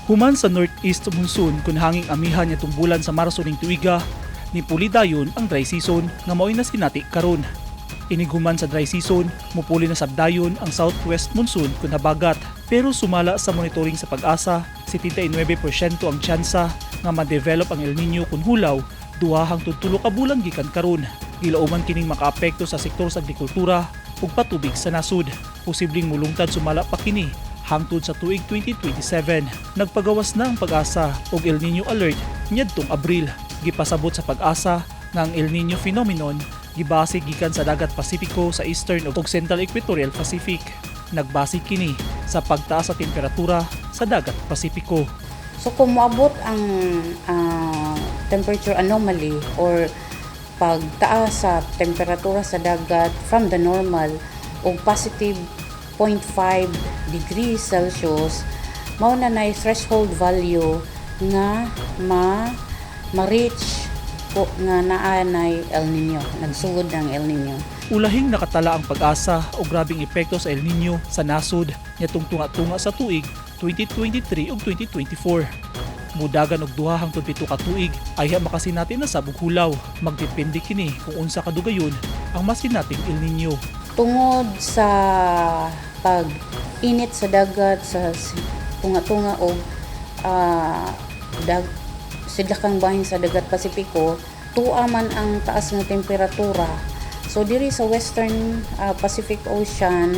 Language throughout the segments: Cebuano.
Human sa northeast monsoon kun hanging amihan niadtong bulan sa Marso ning tuiga, nipuli dayon ang dry season nga mao'y nasinati karon. Inighuman sa dry season, mupuli na sab dayon ang southwest monsoon kun habagat. Pero sumala sa monitoring sa Pag-asa, 79% ang tsansa nga ma-develop ang El Nino kun hulaw 2 hangtod 3 ka bulan gikan karon. Gilauman kining makaapekto sa sektor sa agrikultura ug patubig sa nasud. Posibleng mulungtad sumala pa kini hangtod sa tuig 2027. Nagpagawas na ang Pag-asa og El Nino alert niadtong Abril. Gipasabot sa Pag-asa nga ang El Nino phenomenon gibase gikan sa dagat Pasipiko sa Eastern ug Central Equatorial Pacific. Nagbase kini sa pagtaas sa temperatura sa dagat Pasipiko. So kung moabot ang temperature anomaly or pagtaas sa temperatura sa dagat from the normal og positive 0.5 degrees Celsius, mao na nay threshold value nga ma ma-reach ko nga naa nay El Nino, nagsugod ang El Nino. Ulahing nakatala ang Pag-asa og grabeng epekto sa El Nino sa nasod niadtong tunga-tunga sa tuig 2023 ug 2024. Mudagan og 2 hangtod 7 ka tuig ayha makasinati na sab og hulaw. Magdepende kini kung unsa kadugayon ang masinating El Nino. Tungod sa pag-init sa dagat sa tunga-tunga og dag sidlakang bahin sa dagat Pasipiko, tuwa man ang taas nga temperatura. So diri sa Western Pacific Ocean,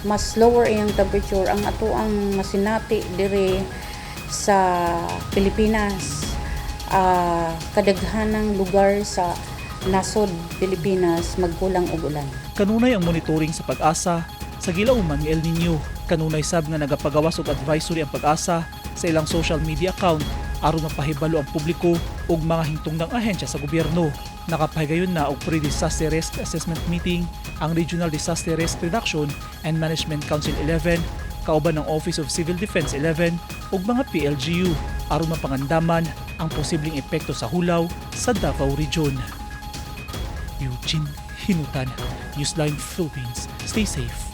mas lower iyang temperature. Ang ato ang masinati diri sa Pilipinas, kadaghanang lugar sa nasod Pilipinas magkulang og ulan. Kanunay ang monitoring sa Pag-asa sa gilauman nga El Nino. Kanunay sab nga nagapagawas og advisory ang Pag-asa sa ilang social media account aron mapahibalo ang publiko ug mga hingtungdang ahensya sa gobyerno. Nakapahigayon na og pre-disaster risk assessment meeting ang Regional Disaster Risk Reduction and Management Council 11 kauban ng Office of Civil Defense 11 ug mga PLGU aron mapangandaman ang posibleng epekto sa hulaw sa Davao Region. Eugene Hinutan, Newsline Philippines. Stay safe.